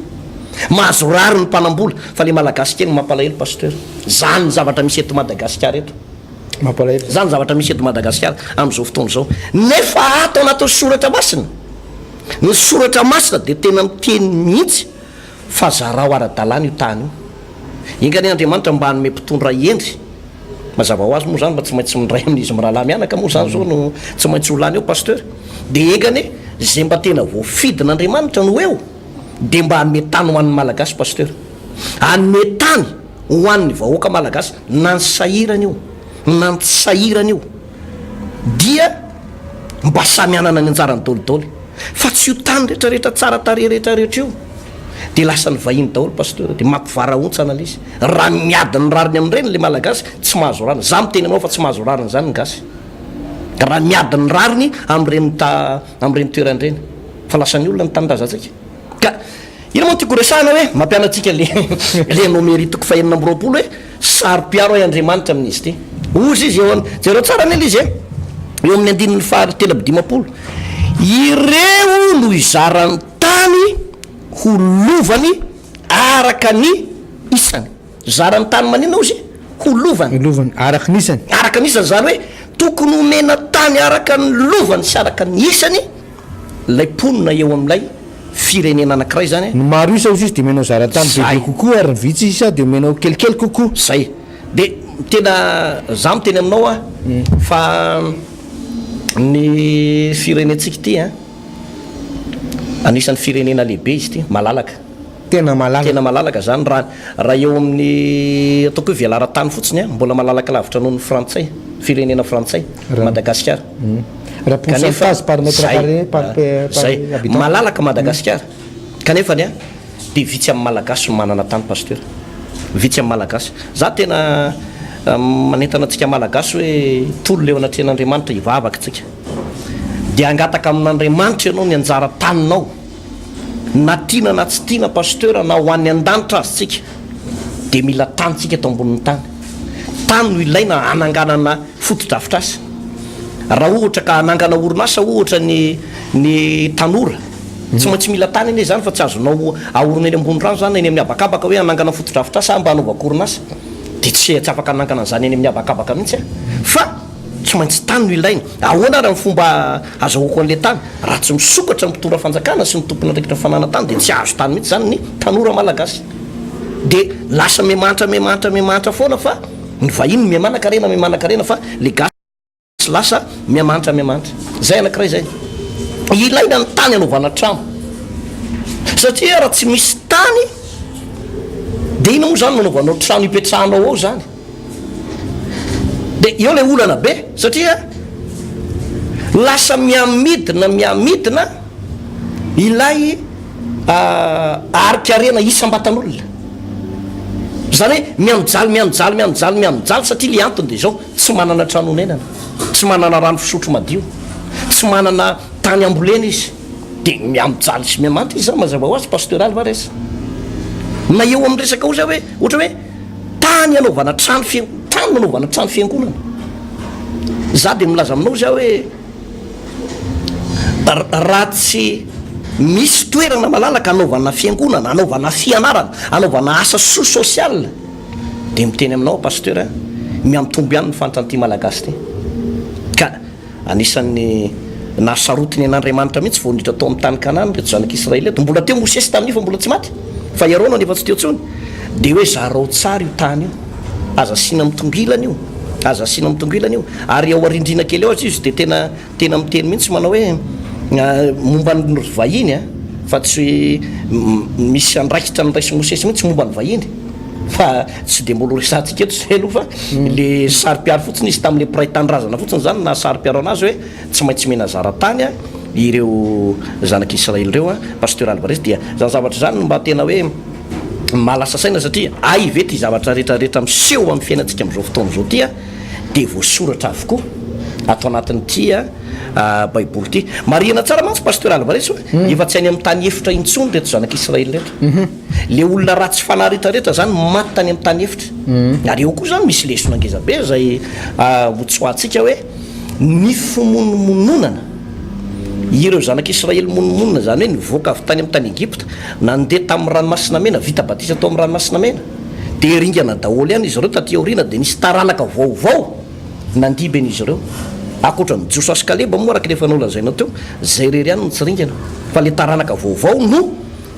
Mahazo rariny ny mpanam-bola, fa le malagasy kely no mampalahelo Pasteur. Izany ny zavatra misy eto Madagasikara eto. Mampalahelo. Izany ny zavatra misy eto Madagasikara amin'izao fotoana izao. Nefa ato anatin'ny soratra masina, Ny soratra masina dia tena miteny mihitsy fa zarao ara-dalàna io tany io. Enga anie Andriamanitra mba hanome mpitondra hendry, mazava ho azy moa izany fa tsy maintsy mindray amin'izy mirahalahy mianaka moa izany izao no tsy maintsy ho lany eo Pasteur, dia enga anie izay mba tena voafidin'Andriamanitra no eo dia mba hanome tany ho an'ny Malagasy Pasteur. Hanome tany ho an'ny vahoaka Malagasy na ny sahirana io na ny tsy sahirana io. dia mba samy hanana ny anjarany dolidoly fa tsy io tany rehetra rehetra tsara tarehy rehetra rehetra io dia lasan'ny vahiny daholo pasteur dia mampivarahontsana le izy raha miady ny rariny amin'ireny le malagasy tsy mahazo rariny za miteny aminao fa tsy mahazo rariny zany ny gasy raha miady ny rariny amin'ireny ta amin'ireny toerana ireny fa lasan'ny olona ny tanindrazantsika ka Inona moa no tiako horesahana hoe mampianatra antsika le le Nomery toko fahenina amby roapolo hoe saro-piaro ahy Andriamanitra amin'izy ity. Hozy izy eo am, jereo tsara anie le izy e, eo amin'ny andininy faha 53, ireo no hizara ny tany ho lovany araka ny isany. Zara ny tany maninona hozy? Ho lovany. Ho lovany, araka ny isany. Araka ny isany, izany hoe tokony homena tany araka ny lovany sy araka ny isany ilay mponina eo amin'ilay firenena anankiray izany. Ny maro isa hozy izy dia omenao zara-tany bebe Zay. kokoa ary ny vitsy isa dia omenao kelikely kokoa. Zay. Dia tena za miteny aminao aho fa ny firenentsika ity an, anisan'ny firenena lehibe izy ity, malalaka. Tena malalaka. Tena malalaka zany raha raha eo amin'ny ataoko hoe velaran-tany fotsiny an, mbola malalaka lavitra noho ny frantsay, firenena frantsay, Madagasikara. Raha pourcentage par mètre carré par par habitant. Malalaka Madagasikara. Kanefa ny an dia vitsy amin'ny Malagasy no manana tany Pasteur. Vitsy amin'ny Malagasy. Za tena manentana antsika Malagasy hoe tolona eo anatrehan'Andriamanitra hivavaka tsika. Dia hangataka amin'Andriamanitra ianao ny anjara taninao. Na tiana na tsy tiana Pasteur na ho any an-danitra aza tsika dia mila tany tsika eto ambonin'ny tany. Tany no ilaina hananganana fotodrafitrasa. Raha ohatra ka hanangana orinasa ohatra ny ny tanora, tsy maintsy mila tany anie izany fa tsy azonao ahorina eny ambony rano izany na eny amin'ny habakabaka hoe hanangana fotodrafitrasa aho mba hanaovako orinasa. Dia tsy tsy afaka hanangana an'izany eny amin'ny habakabaka mihitsy aho. Fa tsy maintsy tany no ilaina. Ahoana ary ny fomba azahoako an'ilay tany? Raha tsy misokatra ny mpitondra fanjakana sy ny tompon'andraikitra ny fananan-tany dia tsy hahazo tany mihitsy izany ny tanora malagasy. Dia lasa miha-mahantra miha-mahantra miha-mahantra foana fa ny vahiny miha-manan-karena miha-manan-karena fa le gasy lasa miha-mahantra miha-mahantra. Izay anankiray izay. Ilaina ny tany hanaovana trano. Satria raha tsy misy tany dia inona moa izany no anaovanao trano hipetrahanao ao izany? Dia eo ilay olana be satria lasa mihamidina mihamidina ilay arikarena isam-batan'olona. Izany hoe mihamijaly mihamijaly mihamijaly mihamijaly satria ilay antony dia izao, tsy manana trano honenana, tsy manana rano fisotro madio, tsy manana tany ambolena izy. Dia mihamijaly sy mihamanta izy izany mazava ho azy, Pasteur Alvarez. Na eo amin'ny resaka oza hoe, ohatra hoe, Tany anaovana trano fi, tany nanaovana trano fiangonana. Za dia milaza aminao za hoe raha tsy misy toerana malalaka anaovana fiangonana, anaovana fianarana, anaovana asa soa social dia miteny aminao aho Pasteur a, mihamitombo ihany ny fahantran'ity Malagasy ity. Ka Anisan'ny nahasarotiny an'Andriamanitra mihitsy vao niditra tao amin'ny tany Kanana ireto zanak'Israely ireto. Mbola teo Mosesy tamin'io fa mbola tsy maty, fa i Arona nefa tsy teo intsony. Dia hoe zarao tsara io tany io, aza asiana mitongilana io, aza asiana mitongilana io. Ary ao arindrina kely ao aza izy dia tena tena miteny mihitsy manao hoe momba ny vahiny fa tsy misy andraikitra noraisin'i Mosesy mihitsy momba ny vahiny. Fa tsy dia mbola ho resahantsika eto izay aloha fa le saro-piaro fotsiny izy tamin'le mpiray tanindrazana fotsiny izany no naha saro-piaro anazy hoe tsy maintsy mena zara-tany ireo zanak'Israely ireo. Pasteur Alvarez dia izany zavatra izany no mba tena hoe mahalasa saina satria hay ve ity zavatra rehetra rehetra miseho amin'ny fiainantsika amin'izao fotoana izao ity dia voasoratra avokoa ato anatin'ity baiboly ity. Marihina tsara mantsy Pasteur Alvarez hoe efa tsy any amin'ny tany efitra intsony ireto zanak'Israely ireto. Le olona ratsy fanahy retraretra zany maty tany amin'ny tany efitra. Ary eo koa zany misy lesona ngeza be zay hotsoahantsika hoe ny fimonomononana ireo zanak'Israely monomonona zany hoe nivoaka avy tany amin'ny tany Egypta nandeha tamin'ny ranomasina mena vita batisa tao amin'ny ranomasina mena dia ringana daholo ihany izy ireo taty aoriana dia nisy taranaka vaovao nandimby an'izy ireo. Ankoatra an'i Josoa sy Kaleba moa araka ilay efa nolazainao teo zay irery ihany no tsy ringana fa le taranaka vaovao no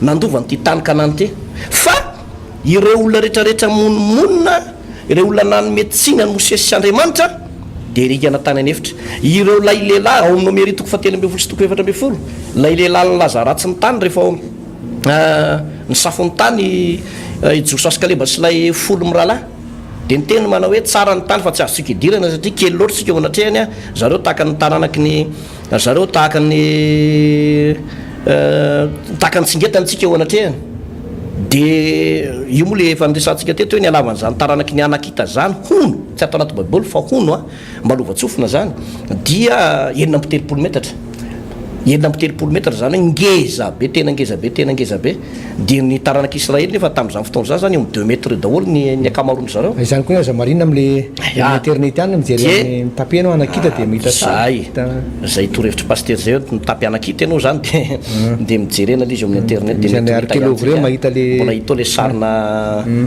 nandova an'ity tany Kanana ity. Fa ireo olona rehetrarehetra monomonona, ireo olona nanome tsiny an'i Mosesy sy Andriamanitra, dia ringana tany an'efitra. Ireo ilay lehilahy, ao amin'ny Nomery toko fahatelo ambin'ny folo sy toko 14, ilay lehilahy nilaza ratsy ny tany rehefa nisafo ny tany i Josoa sy Kaleba sy ilay folo mirahalahy, dia niteny manao hoe, Tsara ny tany fa tsy azontsika idirana satria kely loatra isika eo anatrehany, zareo tahaka ny taranaky ny. Ry zareo tahaka ny tahaka ny tsingetana tsika eo anatrehany. Dia io moa le efa niresahantsika teto hoe ny halavan'izany taranaky ny Anakita zany hono, tsy ato anaty baiboly fa hono an, mba lovantsofina zany, dia 36 metatra. 36 metatra zany hoe ngeza be, tena ngeza be, tena ngeza be. Dia ny taranak'i Israely nefa tamin'izany fotoana izany zany eo amin'ny deux mètres eo daholo ny ny ankamaroan-dry zareo. Izany koa aza marina amin'le Ya. internet any mijery Dia amin'ny mitapy ianao anakita dia mahita tsara. Zay, zay torohevitr'i Pasitera zay hoe mitapy anakita ianao zany dia dia mijerena le izy eo amin'ny internet dia Misy mety an'ilay ho hita ihany archéologue ireo tsika. mahita le Mbola hita ao le sarina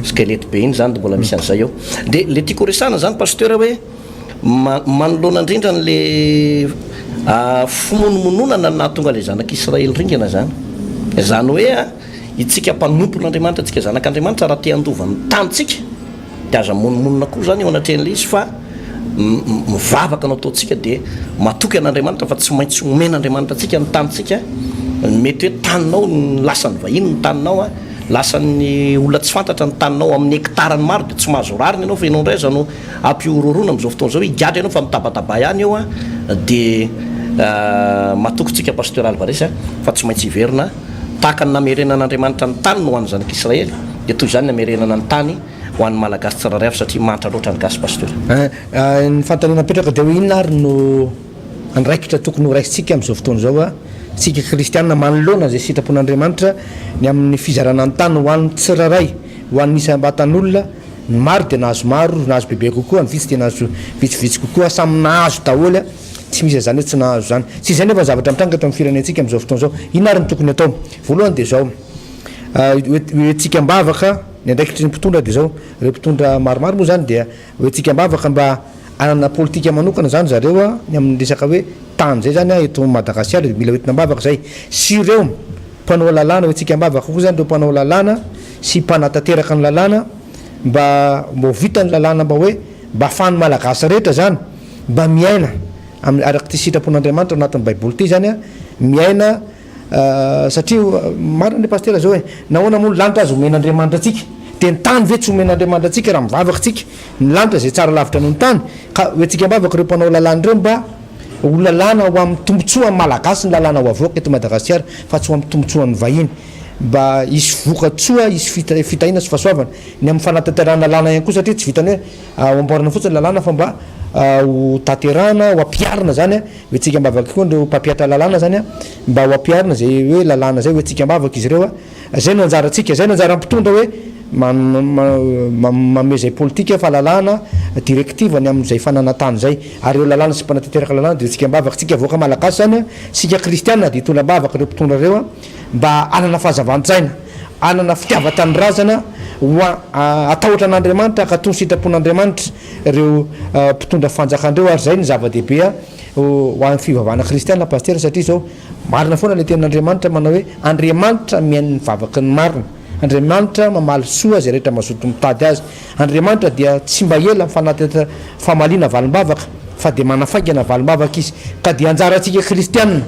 squelette be iny zany dia mbola misy an'izay eo. Dia le tiako horesahana zany Pasteur hoe manoloana indrindra an'le fimonomononana nahatonga ilay zanak'Israely ringana izany. Izany hoe itsika mpanompon'Andriamanitra, itsika zanak'Andriamanitra raha te handova ny tanintsika dia aza mimonomonona koa izany eo anatrehan'ilay izy fa mivavaka no ataontsika dia matoky an'Andriamanitra fa tsy maintsy omen'Andriamanitra antsika ny tanintsika. Mety hoe taninao ny lasan'ny vahiny ny taninao, lasan'ny olona tsy fantatra ny taninao amin'ny hektarany maro dia tsy mahazo rariny ianao fa ianao indray aza no Ampihorohoroana amin'izao fotoana izao, higadra ianao fa mitabataba ihany eo dia matoky tsika Pasteur Alvarez fa tsy maintsy hiverina tahaka ny namerenan'Andriamanitra ny taniny ho an'ny zanak'Israely dia toy izany ny hamerenana ny tany ho an'ny Malagasy tsirairay avy satria mahantra loatra ny gasy Pasteur. Ny fanontaniana apetraka dia hoe inona ary no andraikitra tokony ho raisintsika amin'izao fotoana izao? Isika kristiana manoloana izay sitrapon'Andriamanitra ny amin'ny fizarana ny tany ho an'ny tsirairay, ho an'ny isam-batan'olona, ny maro dia nahazo maro, nahazo bebe kokoa, ny vitsy dia nahazo vitsivitsy kokoa, samy nahazo daholo, tsy misy an'izany hoe tsy nahazo izany. Tsy izay nefa ny zavatra mitranga eto amin'ny firenentsika amin'izao fotoana izao. Inona ary no tokony hatao? Voalohany dia izao, hoentintsika am-bavaka ny andraikitry ny mpitondra dia izao, ireo mpitondra maromaro moa izany dia hoentintsika am-bavaka mba hanana politika manokana izany zareo ny amin'ny resaka hoe tany izay izany eto Madagasikara dia mila hoentina am-bavaka izay sy ireo mpanao lalàna, hoentintsika am-bavaka koa izany ireo mpanao lalàna sy mpanatanteraka ny lalàna mba mba ho vita ny lalàna mba hoe mba ahafahan'ny Malagasy rehetra izany mba miaina amin'ny araka ity sitrapon'Andriamanitra ao anatin'ny baiboly ity izany miaina Satria marina anie Pasitera zao e, nahoana moa ny lanitra aza omen'Andriamanitra antsika, dia ny tany ve tsy omen'Andriamanitra antsika raha mivavaka tsika, ny lanitra izay tsara lavitra noho ny tany, ka hoentsika am-bavaka ireo mpanao lalàna ireo mba ho lalàna ho amin'ny tombotsoan'ny Malagasy ny lalàna ho avoaka eto Madagasikara fa tsy ho amin'ny tombotsoan'ny vahiny, mba hisy voka-tsoa, hisy fitahiana sy fahasoavana, ny amin'ny fanatanterahana lalàna ihany koa satria tsy vitan'ny hoe ho amboarina fotsiny ny lalàna fa mba ho tanterahana, ho ampiharina izany. Hoentsika am-bavaka koa ireo mpampihatra lalàna izany mba ho ampiharina izay hoe lalàna izay, hoentsika am-bavaka izy ireo. Izay no anjarantsika, izay no anjaran'ny mpitondra hoe manome izay politika, fahalalahana, directive ny amin'izay fananan-tany izay. Ary ireo lalàna sy mpanatanteraka lalàna dia hoentsika am-bavaka. Isika vahoaka malagasy izany, isika kristiana dia hitondra am-bavaka ireo mpitondra ireo mba hanana fahazavan-tsaina, hanana fitiavan-tanindrazana, ho hatahotra an'Andriamanitra, hankatò ny sitrapon'Andriamanitra. ireo mpitondra fanjakana ireo ary izay no zava-dehibe ho an'ny fivavahana kristiana Pasitera satria izao marina foana ilay tenin'Andriamanitra manao hoe Andriamanitra mihaino ny vavaky ny marina, Andriamanitra mamaly soa izay rehetra mazoto mitady azy, Andriamanitra dia tsy mba ela amin'ny fanatitra famaliana valim-bavaka fa dia manafaingana valim-bavaka izy ka dia anjarantsika kristiana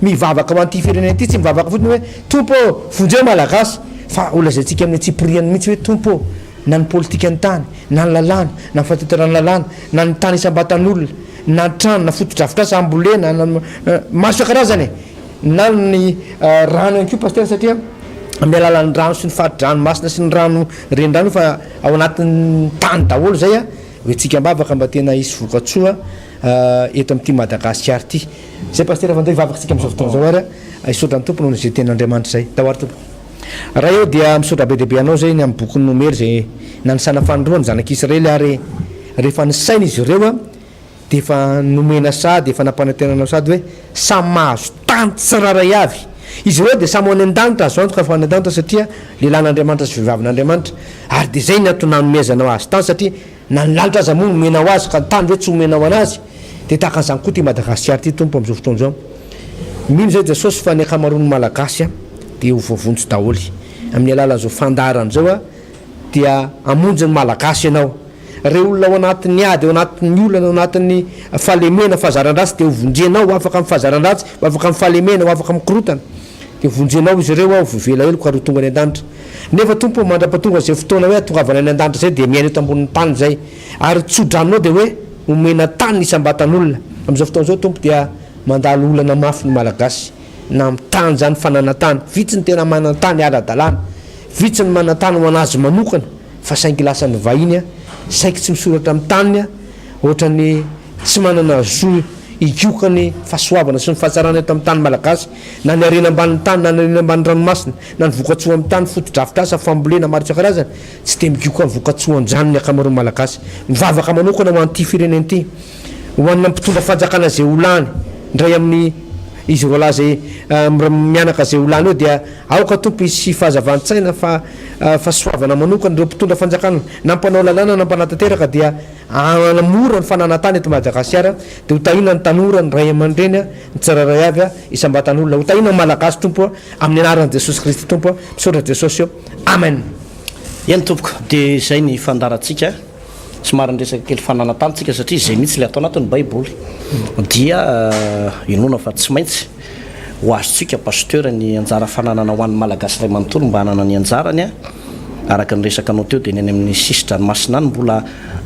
mivavaka ho an'ity firenena ity tsy mivavaka fotsiny hoe Tompo ô vonjeo Malagasy fa ho lazaintsika amin'ny antsipiriany mihitsy hoe Tompo ô na ny politikan'ny tany, na ny lalàna, na ny fahatanterahana ny lalàna, na ny tany isam-batan'olona, na ny trano, na fotodrafitrasa hambolena, na maro isan-karazany e! na ny rano ihany koa Pasitera satria amin'ny alalan'ny rano sy ny fari-dranomasina sy ny rano renirano io fa ao anatin'ny tany daholo izay a, hoentsika am-bavaka mba tena hisy vokatsoa eto amin'ity Madagasikara ity. Izay Pasitera fa ndeha hivavaka isika amin'izao fotoana izao ary hisaotra ny Tompo noho izay tenin'Andriamanitra izay. Tao ary Tompoko. Ray ô, dia misaotra be dia be Anao izay ny amin'ny bokin'ny Nomery izay nanisana fanindroany ny zanak'Israely ary rehefa nisaina izy ireo dia efa nomena sady efa nampanantenanao sady hoe samy mahazo tany tsirairay avy izy ireo dia samy ho any an-danitra azo antoka fa ho any an-danitra satria lehilahin'Andriamanitra sy vehivavin'Andriamanitra ary dia izay ny antony nanomezanao azy tany satria na ny lanitra aza moa nomenao azy ka ny tany ve tsy homenao anazy? Dia tahaka an'izany koa ity Madagasikara ity Tompo amin'izao fotoana izao. Mino izay Jesosy fa ny ankamaroan'ny Malagasy dia ho voavonjy daholo. Amin'ny alalan'izao fandaharana izao dia hamonjy ny Malagasy ianao. Ireo olona ao anatin'ny ady, ao anatin'ny olana, ao anatin'ny fahalemena, fahazaran-dratsy dia ho vonjenao, ho afaka amin'ny fahazaran-dratsy, ho afaka amin'ny fahalemena, ho afaka amin'ny korontana. Dia vonjenao izy ireo aho, voavela heloka ary ho tonga any an-danitra. Nefa Tompo ô, mandra-pahatonga izay fotoana hoe hahatongavana any an-danitra izay dia miaina eto ambonin'ny tany izay. Ary tso-dranonao dia hoe omena tany ny isam-batan'olona. Amin'izao fotoana izao Tompo dia mandalo olana mafy ny Malagasy. Na amin'ny tany izany, fananan-tany. Vitsy ny tena manan-tany ara-dalàna. Vitsy ny manan-tany ho an'azy manokana fa saingy lasan'ny vahiny, saiky tsy misoratra amin'ny taniny. Ohatran'ny tsy manana zo higoka ny fahasoavana sy ny fahatsarana eto amin'ny tany malagasy, na ny harena ambanin'ny tany, na ny harena ambanin'ny ranomasina, na ny vokatsoa amin'ny tany, fotodrafitrasa, fambolena maro isan-karazany, tsy dia migoka ny vokatsoan-jany ny ankamaroan'ny Malagasy. Mivavaka manokana ho an'ity firenena ity, ho an'ny mpitondra fanjakana izay ho lany, indray amin'ny izy roalahy izay mianaka izay ho lany eo dia aoka Tompo hisy fahazavan-tsaina fa fahasoavana manokana ireo mpitondra fanjakana na mpanao lalàna na mpanatanteraka dia hanamora ny fananan-tany eto Madagasikara dia ho tahiana ny tanora, ny ray aman-dreny, ny tsirairay avy, isam-batan'olona. Ho tahiana ny Malagasy Tompo a, amin'ny anaran'i Jesosy Kristy Tompo a. Misaotra Jesosy o. Amen. Eny tompoko, dia izay ny fandaharantsika. Somary niresaka kely fananan-tany tsika satria izay mihitsy ilay atao anatin'ny baiboly. Dia inoana fa tsy maintsy ho azontsika Pasteur ny anjara fananana ho an'ny Malagasy iray manontolo mba hanana ny anjarany a. Araka ny resaka anao teo dia ny any amin'ny sisi-dranomasina any mbola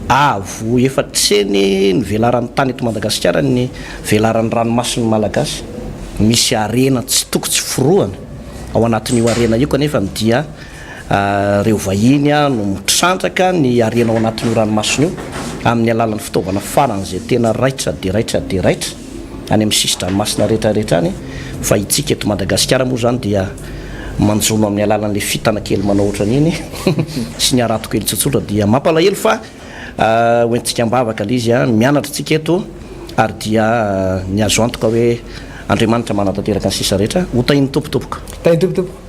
avo efatry heny ny velaran'ny tany eto Madagasikara ny velaran'ny ranomasin'ny Malagasy. Misy harena tsy toko tsy forohana ao anatin'io harena io kanefa dia ireo vahiny no mitrandraka ny harena ao anatin'io ranomasina io amin'ny alalan'ny fitaovana faran'izay tena raitra dia raitra dia raitra. Any amin'ny sisi-dranomasina rehetra rehetra any, fa itsika eto Madagasikara moa izany dia manjono amin'ny alalan'ilay fitana kely manao ohatran'iny sy ny harato kely tsotsotra dia mampalahelo fa hoentintsika am-bavaka ilay izy an, mianatra tsika eto ary dia ny azo antoka hoe Andriamanitra manatanteraka ny sisa rehetra, ho tahin'ny Tompo tompoko. Tahin'ny Tompo tompoko.